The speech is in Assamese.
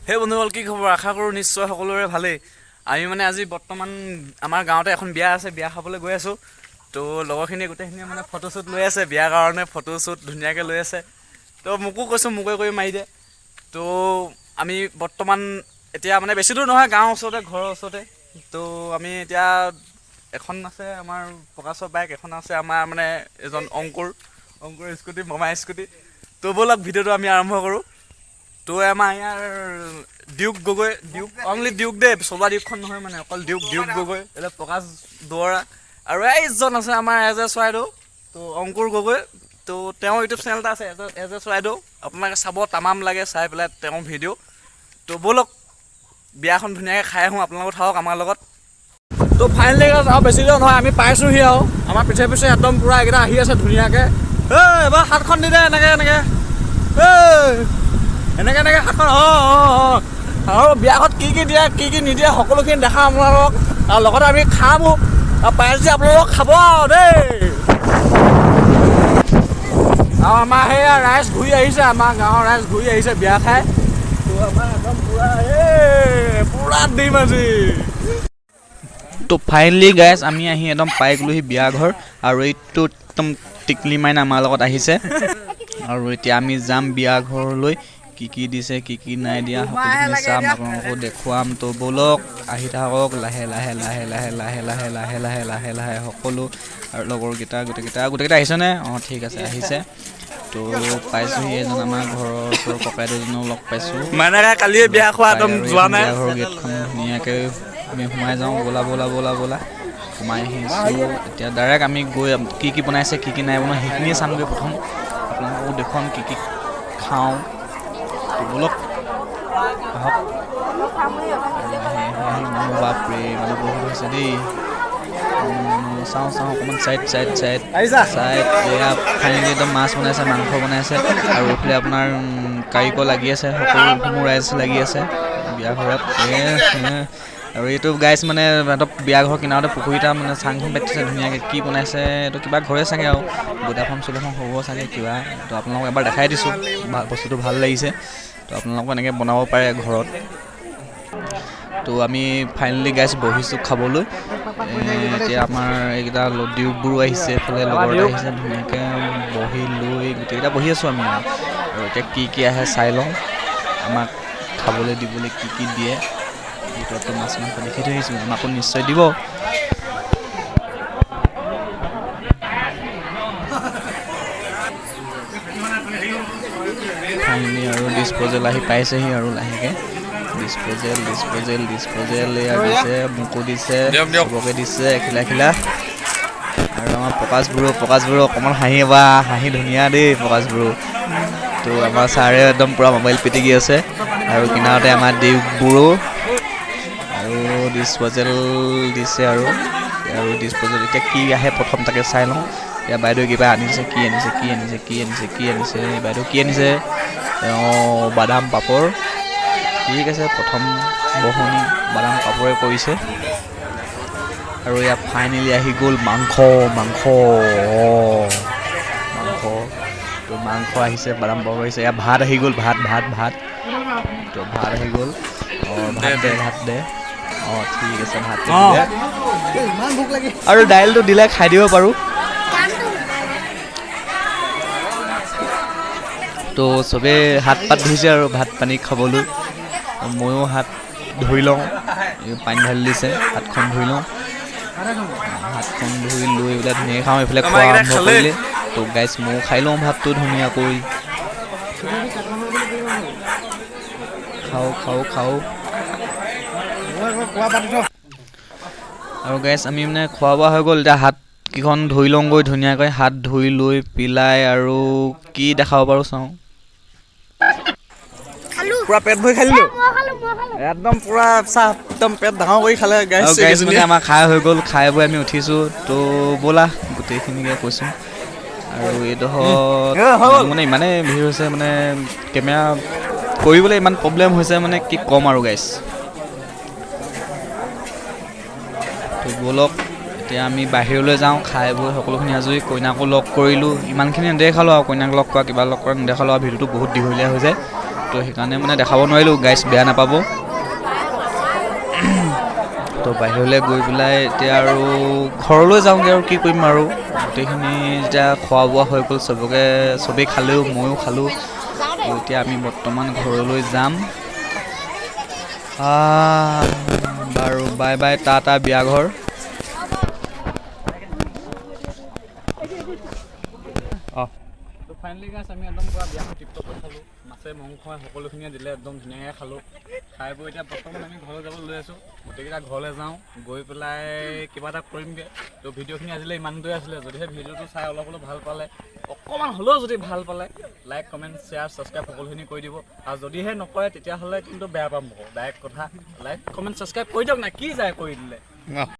হে বন্ধুসকল, কি খবৰ? আশা কৰোঁ নিশ্চয় সকলোৰে ভালেই। আমি মানে আজি বৰ্তমান আমাৰ গাঁৱতে এখন বিয়া আছে, বিয়া খাবলৈ গৈ আছোঁ। তো লগৰখিনিয়ে গোটেইখিনিয়ে মানে ফটোশ্বুট লৈ আছে, বিয়াৰ কাৰণে ফটোশ্বুট ধুনীয়াকৈ লৈ আছে। তো মোকো কৈছোঁ, মোকে কৰি মাৰি দে। তো আমি বৰ্তমান এতিয়া মানে বেছি দূৰ নহয়, গাঁৱৰ ওচৰতে, ঘৰৰ ওচৰতে। তো আমি এতিয়া এখন আছে আমাৰ প্ৰকাশৰ বাইক, এখন আছে আমাৰ মানে এজন অংকুৰ, অংকুৰ স্কুটি, মামা স্কুটি। তো ব'লক, ভিডিঅ'টো আমি আৰম্ভ কৰোঁ। তো আমাৰ ইয়াৰ Duke Gogoi, Duke, only Duke দেই, চলোৱা ডিউকখন নহয়, মানে অকল ডিউক, ডিউক গগৈ, এইবিলাক প্ৰকাশ দুৱৰা আৰু এইজন আছে আমাৰ এজ এ চৰাইদেউ, তো অংকুৰ গগৈ। তো তেওঁৰ ইউটিউব চেনেল এটা আছে, এজ এ চৰাইদেউ, আপোনালোকে চাব, তামাম লাগে চাই পেলাই তেওঁৰ ভিডিঅ'। তো ব'লক, বিয়াখন ধুনীয়াকৈ খাই আহোঁ, আপোনালোক থাকক আমাৰ লগত। তো ফাইনেলি আৰু বেছি দূৰ নহয়, আমি পাইছোঁহি আৰু আমাৰ পিছে পিছে একদম পূৰা এইকেইটা আহি আছে ধুনীয়াকৈ। ঐ, এবাৰ হাতখন দি দে, এনেকৈ এনেকৈ, ঐ, এনেকৈ এনেকৈ হাতখন। অঁ অঁ অঁ আৰু বিয়াখনত কি কি দিয়ে, কি কি নিদিয়ে, সকলোখিনি দেখাম আপোনালোকক আৰু লগতে আমি খামো আৰু পাইছে আপোনালোকক খাব আৰু দেই। আৰু আমাৰ সেয়া ৰাইজ ঘূৰি আহিছে, আমাৰ গাঁৱৰ ৰাইজ ঘূৰি আহিছে বিয়া খাই। তো আমাৰ একদম পূৰা এই পূৰা দিম আজি। তো ফাইনেলি গাইজ, আমি আহি একদম পাই গ'লোহি বিয়া ঘৰ আৰু এইটো একদম টিকলি মাইন আমাৰ লগত আহিছে। আৰু এতিয়া আমি যাম বিয়া ঘৰলৈ, কি কি দিছে, কি কি নাই দিয়া, সকলোখিনি চাম, আপোনালোককো দেখুৱাম। তো ব'লক, আহি থাকক লাহে লাহে লাহে লাহে লাহে লাহে লাহে লাহে লাহে লাহে সকলো। আৰু লগৰকেইটা গোটেইকেইটা গোটেইকেইটা আহিছেনে? অঁ, ঠিক আছে, আহিছে। তো পাইছোঁহি, এজন আমাৰ ঘৰৰ ওচৰৰ ককাইদেউজনক লগ পাইছোঁ। মানে কালিয়ে বিয়া খোৱা একদম আৰু যোৱা এইখন নাই। বিয়া ঘৰৰ গেটখন ধুনীয়াকৈ আমি সোমাই যাওঁ। ব'লা ব'লা ব'লা ব'লা, সোমাই আহিছোঁ। এতিয়া ডাইৰেক্ট আমি গৈ কি কি বনাইছে, কি কি নাই বনোৱা, সেইখিনিয়ে চামগৈ প্ৰথম। আপোনালোককো দেখুৱাম কি কি খাওঁ। তো ব'লক, আহক। আৰু আহি আহি আহি মানুহ, বাপৰে, মানুহ বহুত হৈছে দেই। মানুহ চাওঁ চাওঁ অকণমান, চাইড চাইড চাইড চাইড। এয়া ফাইনেলি একদম মাছ বনাইছে, মাংস বনাইছে আৰু এইফালে আপোনাৰ কাৰিকৰ লাগি আছে, সকলোসমূহ ৰাইজ লাগি আছে বিয়া ঘৰত। আৰু এইটো গাইজ, মানে সিহঁতৰ বিয়া ঘৰৰ কিনাৰতে পুখুৰী এটা, মানে চাংখন পাতি থৈছে ধুনীয়াকৈ। কি বনাইছে এইটো? কিবা ঘৰে চাগে আৰু ব্ৰইলাৰ ফাৰ্ম চইলাৰ ফাৰ্ম হ'ব চাগে কিবা। তো আপোনালোকক এবাৰ দেখাই দিছোঁ, বস্তুটো ভাল লাগিছে। তো আপোনালোকো এনেকৈ বনাব পাৰে ঘৰত। তো আমি ফাইনেলি গাইজ বহিছোঁ খাবলৈ। এতিয়া আমাৰ এইকেইটা ডিউকবোৰো আহিছে, এইফালে লগৰ এটা আহিছে। ধুনীয়াকৈ বহি লৈ গোটেইকেইটা বহি আছোঁ আমি। আৰু এতিয়া কি কি আহে চাই লওঁ, আমাক খাবলৈ দিবলৈ কি কি দিয়ে। ভিতৰততো মাছ মাংস দেখি থৈ আহিছোঁ, আমাকো নিশ্চয় দিব। ফাইনেলি আৰু ডিছপ'জেল আহি পাইছেহি আৰু লাহেকৈ ডিছপ'জেল ডিছপ'জেল ডিছপ'জেল এয়া দিছে, মোকো দিছে, চবকে দিছে এখিলা এখিলা। আৰু আমাৰ প্ৰকাশবোৰো, প্ৰকাশবোৰো অকণমান হাঁহি বা হাঁহি ধুনীয়া দেই প্ৰকাশবোৰো। তো আমাৰ ছাৰে একদম পূৰা মোবাইল পিটিকি আছে আৰু কিনাৰতে আমাৰ ডিউকবোৰো। আৰু ডিছপ'জেল দিছে আৰু আৰু ডিছপ'জেল এতিয়া কি আহে প্ৰথম তাকে চাই লওঁ। এতিয়া বাইদেউ কিবা আনিছে, কি আনিছে, কি আনিছে, কি আনিছে, কি আনিছে বাইদেউ, কি আনিছে? অঁ, বাদাম পাপৰ। ঠিক আছে, প্ৰথম বহনি বাদাম পাপৰে কৰিছে। আৰু ইয়াত ফাইনেলি আহি গ'ল মাংস, মাংস, অঁ মাংস। তো মাংস আহিছে, বাদাম পাপৰ আহিছে, ইয়াত ভাত আহি গ'ল, ভাত ভাত ভাত। তো ভাত আহি গ'ল। অঁ, ভাত দে, ভাত দে। অঁ, ঠিক আছে, ভাত দিলে আৰু দাইলটো দিলে খাই দিব পাৰোঁ। তো চবেই হাত পাত ধুইছে আৰু ভাত পানী খাবলৈ। ময়ো হাত ধুই লওঁ, পানী ঢালি দিছে, হাতখন ধুই লওঁ। হাতখন ধুই লৈ পেলাই ধুনীয়াকৈ খাওঁ। এইফালে খোৱা আৰম্ভ কৰিলে। তো গাইজ, ময়ো খাই লওঁ ভাতটো ধুনীয়াকৈ। খাওঁ খাওঁ খাওঁ। আৰু গাইজ, আমি মানে খোৱা বোৱা হৈ গ'ল, এতিয়া হাতকেইখন ধুই লওঁগৈ ধুনীয়াকৈ। হাত ধুই লৈ পেলাই আৰু কি দেখাব পাৰোঁ চাওঁ। পুৰা পেট ভৰি খাই দিলোঁ একদম পুৰা চাহ, একদম পেট ডাঙৰ কৰি খালে গাইজ। মানে আমাৰ খাই হৈ গ'ল, খাই বৈ আমি উঠিছোঁ। তো ব'লা, গোটেইখিনিকে কৈছোঁ। আৰু এইডোখৰত মানে ইমানেই ভিৰ হৈছে, মানে কেমেৰা কৰিবলৈ ইমান প্ৰব্লেম হৈছে, মানে কি ক'ম আৰু গাইজ। তো ব'লক, এতিয়া আমি বাহিৰলৈ যাওঁ। খাই বৈ সকলোখিনি আজৰি, কইনাকো লগ কৰিলোঁ, ইমানখিনি নেদেখালোঁ আৰু কইনাক লগ কৰা, কিবা লগ কৰা নেদেখালোঁ আৰু ভিডিঅ'টো বহুত দীঘলীয়া হৈ যায়। তো তো সেইকাৰণে মানে দেখাব নোৱাৰিলোঁ গাইছ, বেয়া নাপাব। তো বাহিৰলৈ গৈ পেলাই এতিয়া আৰু ঘৰলৈ যাওঁগৈ আৰু কি কৰিম আৰু। গোটেইখিনি যেতিয়া খোৱা বোৱা হৈ গ'ল, চবকে চবেই খালেও, ময়ো খালোঁ। তো এতিয়া আমি বৰ্তমান ঘৰলৈ যাম। বাৰু, বাই বাই, টাটা বিয়াঘৰ। তো ফাইনেলি গাইছ, আমি একদম পূৰা বিয়াখন টিপটপকৈ খালোঁ। মাছে মাংসই সকলোখিনিয়ে দিলে, একদম ধুনীয়াকৈ খালোঁ। খাই বৈ এতিয়া বৰ্তমান আমি ঘৰলৈ যাব লৈ আছোঁ। গোটেইকেইটা ঘৰলৈ যাওঁ, গৈ পেলাই কিবা এটা কৰিমগৈ। তো ভিডিঅ'খিনি আজিলৈ ইমানটোৱে আছিলে। যদিহে ভিডিঅ'টো চাই অলপ অলপ ভাল পালে, অকণমান হ'লেও যদি ভাল পালে, লাইক, কমেণ্ট, শ্বেয়াৰ, ছাবস্ক্ৰাইব সকলোখিনি কৰি দিব। আৰু যদিহে নকৰে, তেতিয়াহ'লে কিন্তু বেয়া পাম আকৌ, ডাইৰেক্ট কথা। লাইক, কমেণ্ট, ছাবস্ক্ৰাইব কৰি দিয়ক না, কি যায় কৰি দিলে।